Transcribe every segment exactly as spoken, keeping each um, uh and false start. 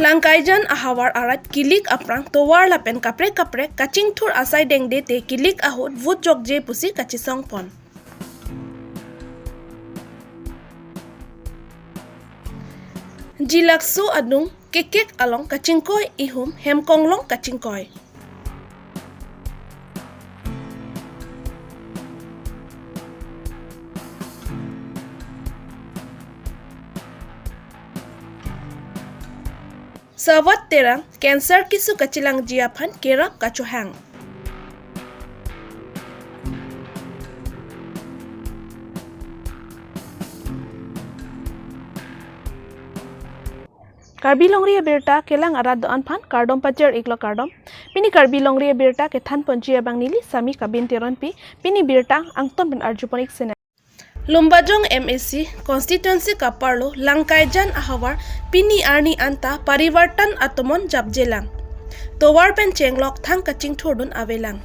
Langkaijan ahavar arat kilik aphrang tovar lapen kaprek kaprek kachingthur asai dengde te kilik ahut vote jokje pusi kachesong pon. Jilakso adung kekek along kachingkoi ihum hem konglong kachingkoi. Sawat Terang cancer keso kachelangji aphan kerap kachohang. Karbi Longri abirta kelang arat do-an aphan kardom pajir iklo kardom. Pini Karbi Longri abirta kethan ponji abang neli Sami Kabin Teronpi. Pini birta angton pen arjupon ik sene. Lumbajong M A C constituency kaparlo Langkaijan ahavar pini arni anta parivartan atomon japjelang. Tovar pen chenglok thang kachingthurdun avelang.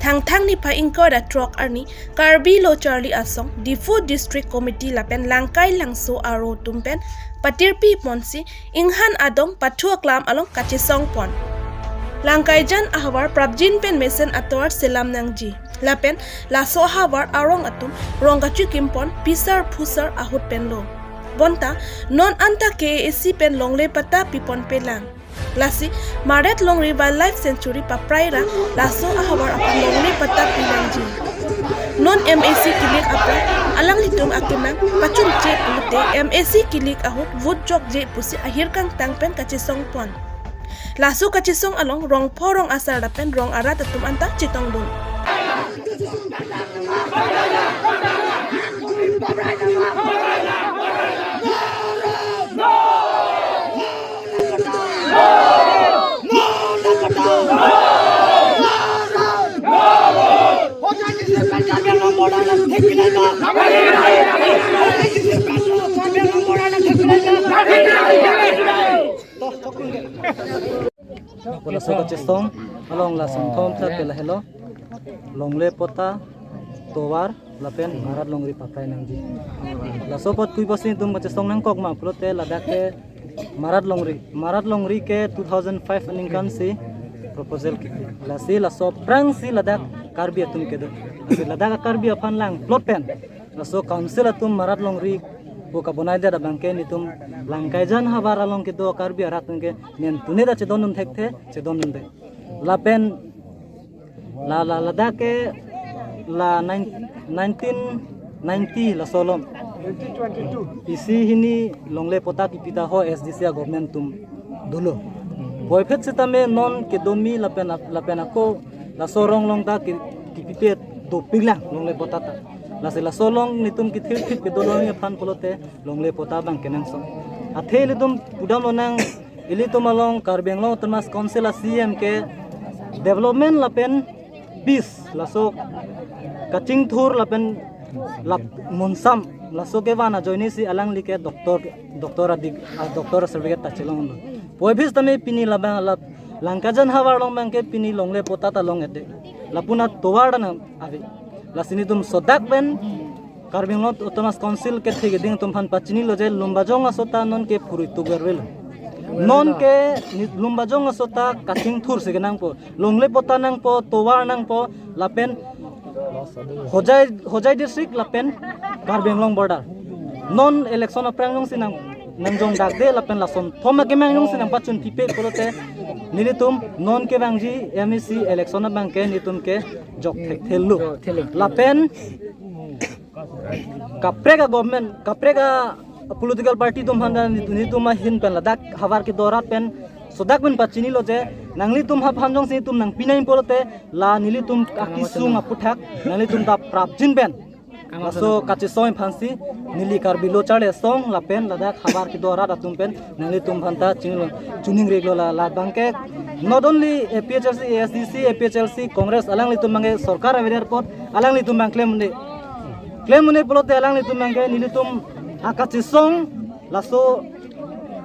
Thangthang niphai ingkoi ra throk arni Karbi Lo Charli Asong Diphu District Committee lapen Langkai Langso aro atum pen patirpi ponsi inghan adong pathu aklam along kachesong pon. Langkaijan ahavar prapjin pen mesen atovar selam nangji. Lapen laso ahavar arong atum rong kachikim pon pisar phusar ahut penlo. Bonta non anta K A A C pen longle patta pipon pelang. Lasi Marat Longri Wildlife Sanctuary paprai ra laso ahavar aphan longle patta pinangji. Non M A C kilik aphrang alanglitum akemang pachunche pulote M A C kilik ahut vote jokje pusi ahir kangtang pen kachesong pon. Laso kachesong along rong pho rong asar lapen rong arat atum anta chetongdun. Laso kachesong along la sangthom tha ke lahelo. Longle patta, tovar lapen Marat Longri paprai nangji. Laso apot kui bosi itum kachesong nangkok ma pulote ladak ke Marat Longri. Marat Longri ke two thousand five aningkan si proposal kipi. Lasi laso aphrangsi ladak Karbi atum kedo. Lasi ladak Karbi aphan lang plot pen laso council atum Marat Longri pu kabonai det abang ke nitum Langkaijan havar along kedo Karbi arat atum ke nen tune ta chedondun thekthe, chedondun thek. Lapen la la ladak ke la nine, nineteen ninety laso along. Isi hini longle patta kipi ta ho S D C a government atum dolo. Puvoiphit sitame non kedomi lapen lapen ako laso rong along ta ki- kipipe dopiklang longle patta ta. Lasi laso along nitum kithirthip kedo longle aphan pulote longle patta abang kenangsot. Athe ilitum pudam lonang, ilitum along Karbi Anglong Autonomous Council a C M ke development lapen peace laso kachingthur lapen lap munsam laso kevan ajoine si alangli ke doctor doctor adik a doctor certificate ta chelonglo. Puvoiphit sitame pini labang la Langkaijan havar along abang ke pini longle patta ta long-et-e. Lapu na tovar ta nang ave. Lasi nitum sodak pen Karbi Anglong Autonomous Council kethe keding atum aphan pachinilo je Lumbajong aso ta non ke phurui tuber velo. Non ke ni- Lumbajong aso ta kachingthur si kenangpo. Longle patta nangpo, tovar nangpo, lapen Hojai, Hojai district lapen Karbi Anglong border. Non election aphrang jongsi nang nangjong dakde lapen lason thom akemang jongsi nangpachun pipe pulote nelitum non kevangji M A C election abang ke nitum ke jok thekthelo. Lapen kaprek a government, kaprek a political party atum aphan ta nelitum ahin pen ladak havar kedo arat pen sodak pen pachinilo je nanglitum aphan jongsi itum nangpi nang pulote la nelitum akesung aputhak nanglitum ta prapjin pen laso kachesong aphansi neli Karbi Lo Charli Asong lapen ladak havar kedo arat atum pen nanglitum aphan ta chinilo, chiningrilo la, labang ke not only A P H L C, A S D C, A P H L C, Congress alanglitum abang ke sorkar avedet apot alanglitum abang klem un-e. Klem un-e pulote alanglitum abang ke nelitum akachesong laso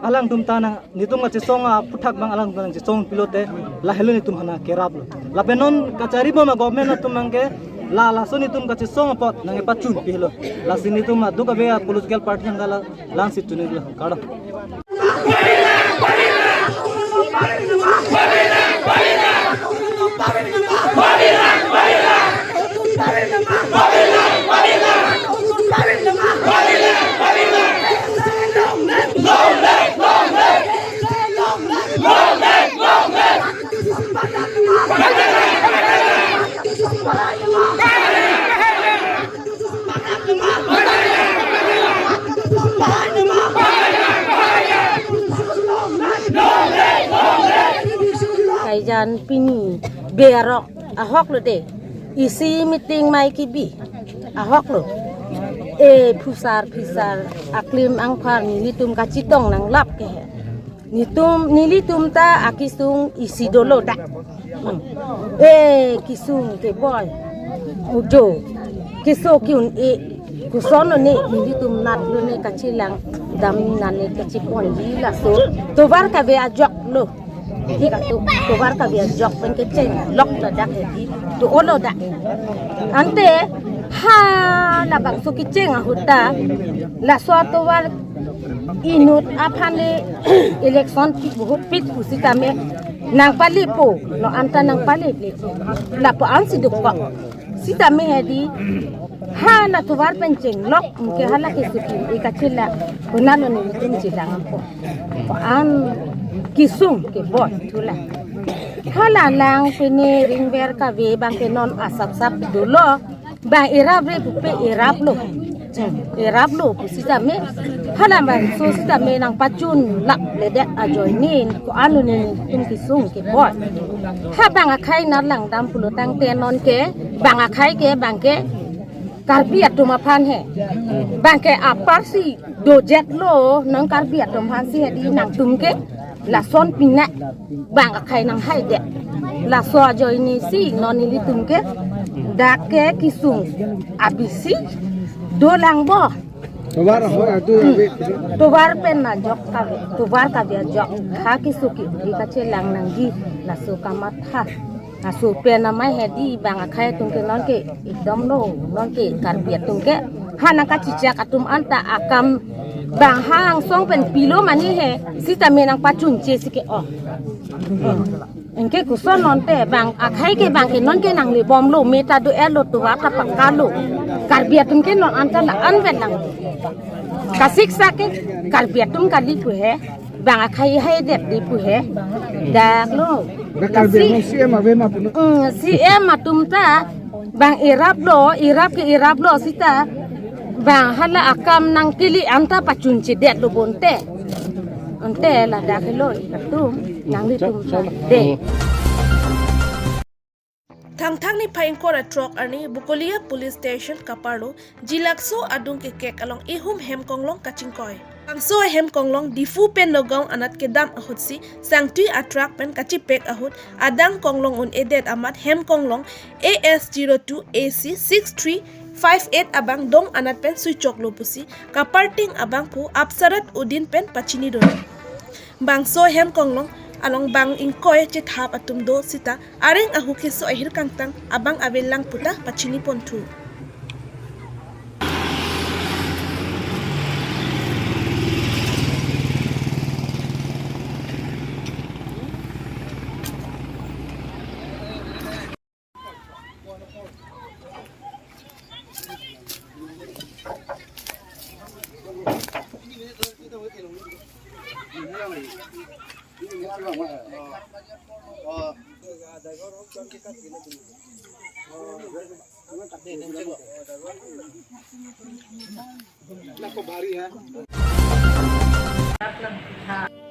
alangtum ta nang nitum kachesong aputhak abang alangtum nangchesong pilote lahelo nitum aphan keraplo. Lapen non kachari bom a government atum abang ke la laso nitum kachesong apot nangpachun pilo. Lasi nitum aduk ave a political party nang la langsi tunilo. Kardom. Kaijan pini berok ahok lo de. Isi meeting mai kebi ahok lo. E phusar phisar aklim angphar nelitum kachetong nanglap ke he. Netum, nelitum ta akesung isi dolo dak. Hmm. E kesung keboi. Ujo. Keso ke-un-e. Koson lo ne, nelitum nat lo ne kachelang dam nane kacheponji laso. Tovar kave ajok lo. Di katu, tovar kave ajok pen kecheng lok ladak hedi. To-o lo dak. Ante ha labangso kecheng ahut ta laso atovar inut aphan le election pi buhut pit pusitame nangpalepo, non anta nangpale le. Lapu-an si dokok. Sitame hedi ha la tovar pen chenglok ke hala keso ke-e kachela. Konat lo nelitum chelang ko. Ko-an kesung keboi thu la. Hala lang pine ringver kave abang ke non asap sap dolo. Bang irap re pupe irap lo. Hmm, irap lo pusitame. Hala bangso sitame nangpachun lap ledet ajoine. Ko-an lo nelitum kesung keboi. Ha bang akhai nat langdam pulo tangte non ke bang akhai ke bang ke Karbi atum aphan he. Bang ke aparsi dojet lo non Karbi atum aphan si hedi nangtum ke lason pina bang akhai nanghai det. Laso ajoine si non nelitum ke dak ke kesung abisi dolang bo. Tovar ahoi atu ave. Tovar pen ajok kave, tovar kave ajok. Ha keso ke-e kachelang nangji laso kamatha. Laso pen amai hedi bang akhai atum ke non ke ekdom lo, non ke Karbi atum ke ha nangkachechak atum anta akam bang ha angsong pen pilo mane he sitame nangpachunche si ke-o. Anke koson non te bang akhai ke bang ke non ke nanglebom lo, meta do-et lo, tovar ta pakka lo. Karbi atum ke non anta la-an vet lang. Kasiksak ke Karbi atum kali pu he. Bang akhai haidet di pu he. Dak lo. Dak Karbi Anglong C M ave ma pu no? Hmm, C M atum ta bang irap lo, irap ke irap lo sita. Bang hala akam nangkili anta pachunchedet lo bonte. Ante ladak helo atum nanglitum ta de. Thangthang niphai ingkoi ra throk arni Bokolia Police Station kaparlo Jilakso adung kekek along ihum hem konglong kachingkoi. Bangso ahem konglong Diphu pen Nagaon anat kedam ahutsi sangtui atruck pen kachipek ahut adang konglong un-edet amat hem konglong A S zero two A C six three five eight abang dong anat pen suichoklo pusi kaparting abangphu Apsarat Uddin pen pachinidun. Bangso hem konglong along bang ingkoi chethap atum do sita areng ahu keso ahir kangtang abang avelang puta pachiniponthu.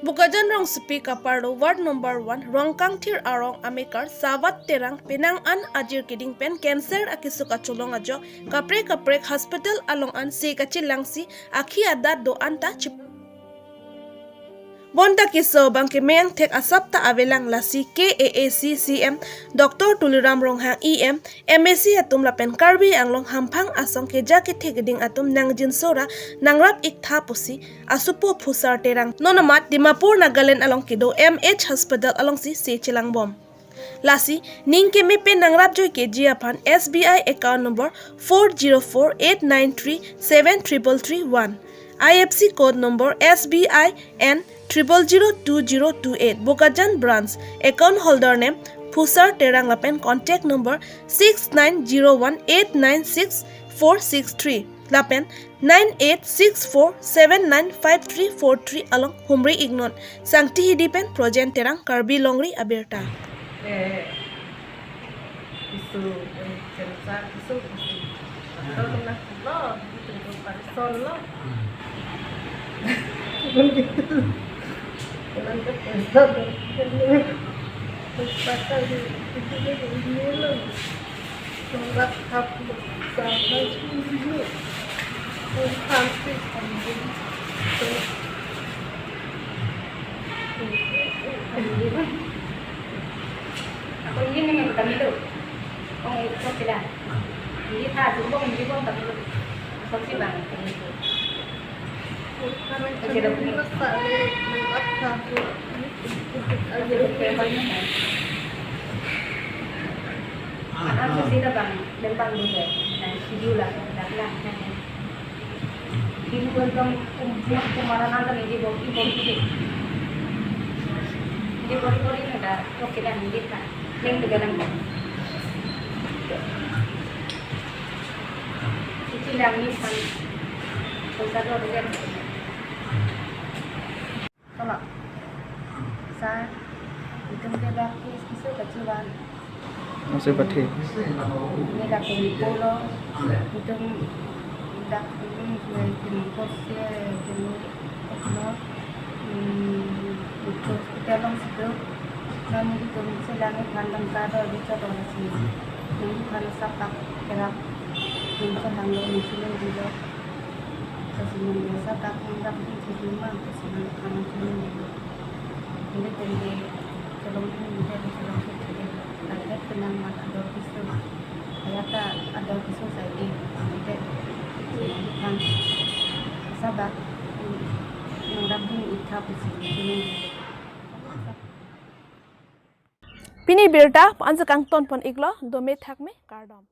Bokajan rongsopi kaparlo ward number one Rongkangthir arong amekar Savat Terang penang an ajir keding pen cancer akesuk acholong ajok kaprek kaprek hospital along an se kachelangsi akhi adat do-an ta chip. Bonta keso abang ke meyang thek asap ta avelang lasi K A A C C M Doctor Tuliram Ronghang E M, M A C atum lapen Karbi Anglong hamphang asong keja kethe keding atum nangjinso ra nangrap iktha pusi asopo Phusar Terang non amat Dimapur Nagaland along kedo M H Hospital alongsi se chelangbom. Lasi ning keme pen nangrap joikeji aphan S B I account number four zero four eight nine three seven triple three one, I F C code number S B I N triple zero two zero two eight, Bokajan Branch, account holder name Phusar Terang lapen contact number six nine zero one eight nine six four six three lapen nine eight six four seven nine five three four three along humri iknon. Sangti Hidi pen Projen Terang, Karbi Longri Abirta. Eh, kisu, eh, cancer, kisu, kisu. Doctor kena lo, gitu, Parison lo. Cuman gitu. Cuman ke Parison lo. Terus bakal di, itu dia di ini lo. Nongrap thap lo, sama sendiri. Terus sampai sambil. Terus, eh, eh, eh, eh. Ako ini nih yang kami lo. Oh, itu sila. Hindi ta, sumbong, hindi bong, tapi lo. Ako si bang, ini tu. Oke, dok. Anak sih dah bang, dan bang juga. Nah, si Jula, dah lah, nah. Di luar bang, um, kumaran antar di bawah, di bawah, di bawah. Di bawah, di bawah ini ada, oke, dan di ta. Yang tegalang. Isi lang ni san. Kung sa do dia. Tolak. Sa, itum ke dak ke kisu kachivan. Masih pati. Ini dak ke polo. Itum dak ke ini ke itum kos ya, itum kos lo. Hmm, itu hospital along situ. Nani itum selang ikan dan kado di coba sini. Ini kan sapak kerap. Ini selang lo, ini selang dulu. Kasi nang biasa tak nang dap di sini mah, kasi nang kanang sini dulu. Ini tadi, tolong ini, ini tadi, tolong sini. Target kenang mat ador kisu. Kaya ta ador kisu saja, ini tadi. Kan, sabak, nang dap di ithap di sini, sini dulu. Pini birta ansi kangton pon iklo, dome thakme, kardom.